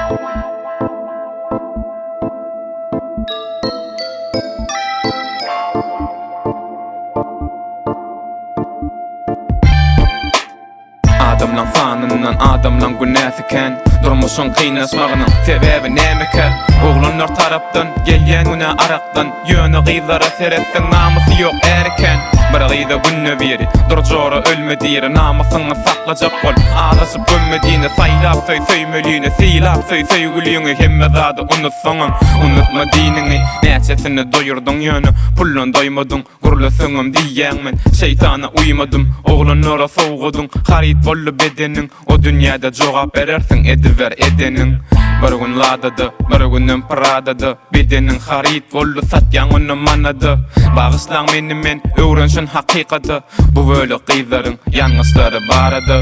Adamlaň sanyndan adamlaň günäsi kän Durmuşyň kynlaşmagynyň sebäbi nämekä? Oglanlar tarapdan gelýän günä arakdan Ýöne gyzlara seretseň namysy ýok är eken Bir gyza günde biri Dur jora ölme diri Namysyňy saklajak bol azaşyp gömme dini Saýlap söý söýmelini sylap söý söýgüliňi Hemme zady unutsaňam unutma diniňi Näçesini doýurdyň ýöne puldan doýmadyň Gürleseňem diýýäň men şeýtana uýmadym Oglanlara sowgadyň haryt boldy bedeniň O dünýäde jogap berersiň ediber edeniň Bir gün Ladada bir günem Pradada Bedeniň haryt boldy satýaň ony manada Bagyşlaň meni men öwrenşen hakykata Bu bölek gyzlaryň ýalňyşlary barada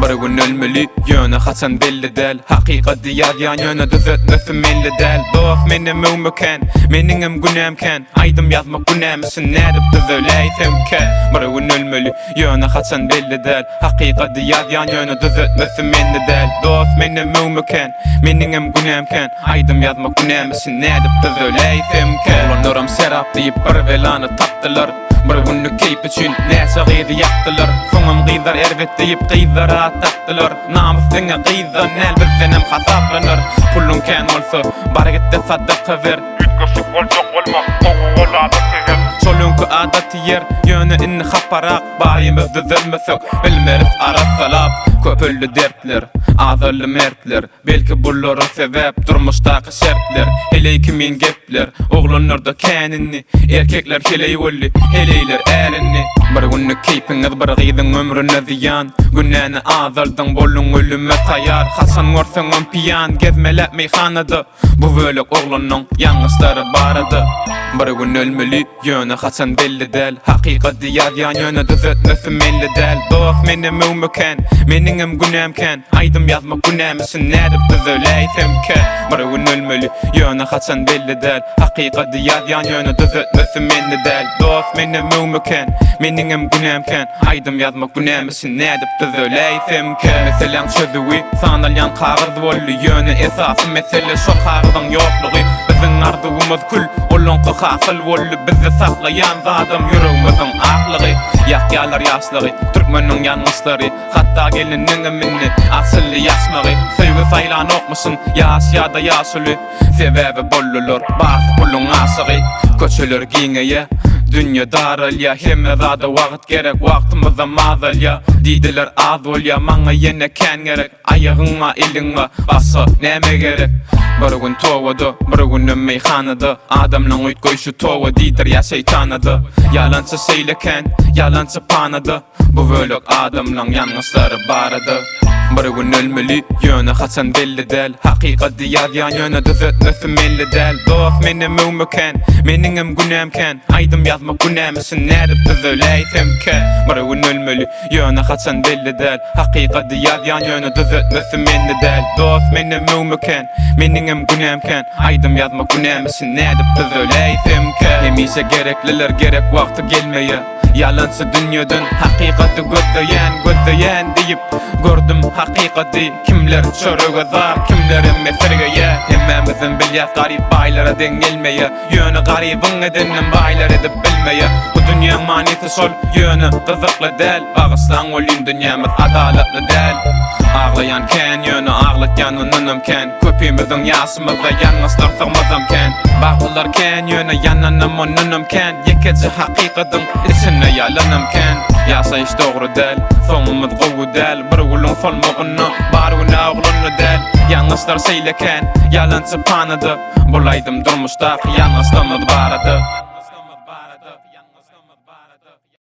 Bir gün ölmeli ýöne haçan belli däl Hakykady ýazýan ýöne düzetmesi melli däl Dost menem öwme kän meniňem günäm kän Aýdym ýazmak günämişin nädip düzeläýsemkä Bir gün ölmeli ýöne haçan belli däl Hakykady ýazýan ýöne düzetmesi mende däl Dost menem öwme kän meniňem günäm kän Aýdym ýazmak günämişin nädip düzeläýsemkä Oglanlaram şerap diýip bir belany tapdylar Bir günlük keýp üçin näçe gyzy ýakdylar Soňam gyzlar erbet diýip gyzlara at dakdylar Namys diňe gyzdan däl bizdenem hasaplanar Puluň kän bolsa bar gitde sadaka ber Üýtgeşik boljak bolma, gowy bol adaty hem. Şol öňki adaty ýer, ýöne indi haparak Barymyz düzelmesek, bilmeris arassalap Köpeldi dertler, azaldy mertler Belki bulara sebäp durmuşdaky şertler Heleý kimin gepler, oglanlarda kän indi Erkekler heleý boldy, heleýler är indi Bir günlük keýpiňiz bir gyzyň ömrüne zyýan Günäni azaldyň, boluň ölüme taýar Haçan görseňem piýan, gezmeläp meýhanada Bu bölek oglanyň ýalňyşlary barada Bir gün ölmeli, ýöne haçan belli däl Hakykady ýazýan ýöne düzetmesi melli däl Dost menem öwme kän, meniňem günäm kän Aýdym ýazmak günämişin nädip düzeläýsemkä Bir gün ölmeli, ýöne haçan belli däl Hakykady ýazýan ýöne düzetmesi mende däl Dost menem öwme kän, meniňem günäm kän Aýdym ýazmak günämişin nädip düzeläýsemkä Meseläň çözüwi sanalýan kagyz boldy Ýöne esasy mesele şol kagyzyň ýoklugy Biziň arzuwymyz kül, olaňky hasyl boldy Bizi saklaýan zadam ýüregimiziň aklygy Ýakýarlar ýaşlygy, türkmeniň ýalňyşlary Hatda geliniňem indi asylly ýaşmagy Söýgi saýlanokmyşyn ýaş ýa-da ýaşuly Sebäbi boldular barysy puluň aşygy Köçeler giňeýä, dünýe daralýa Hemme zada wagt gerek, wagtymyzam azalýa Diýdiler az bolýa, maňa ýene kän gerek Aýagyň bar, eliň bar, başga näme gerek Bir gün towada, bir günem meýhanada Adamlaň üýtgeýşi toba diýdirýä şeýtanada Ýalançy şeýle kän, ýalançy panada Bu bölek adamlaň ýalňyşlary barada Bir gün ölmeli, ýöne haçan belli däl Hakykady ýazýan ýöne düzetmesi melli däl Dost menem öwme kän, meniňem günäm kän Aýdym ýazmak günämişin nädip düzeläýsemkä Bir gün ölmeli, ýöne haçan belli däl Hakykady ýazýan ýöne düzetmesi mende däl Dost menem öwme kän, meniňem günäm kän Aýdym ýazmak günämişin nädip düzeläýsemkä Hemişe gerekliler gerek wagty gelmeýär Ýalançy dünýeden hakykaty gözleýän, gözleýän diýip Gördüm hakykaty, kimler çörege zar, kimlerem mesirgeýä Hemmämizem bilýäs garyp baýlara deň gelmeýä Ýöne garybyň edeninem baýlar edip bilmeýä Bu dünýäň manysy şol, ýöne gyzykly däl Bagyşlaň welin dünýämiz adalatly däl Aglaýan kän, ýöne aglatýan ondanam kän Köpimiziň ýaşymyzda ýalňyşlar sygmazam kän Bagtlylar kän, ýöne ýananam ondanam kän Ýekeje hakykadyň içinde ýalanam kän Ýaşaýyş dogry däl, soňumyz gowy däl Bir gülüň solmagynda bar günä oglanda däl Ýalňyşlar şeýle kän, ýalançy panyda Bul aýdym durmuşdaky ýalňyşlarymyz barada.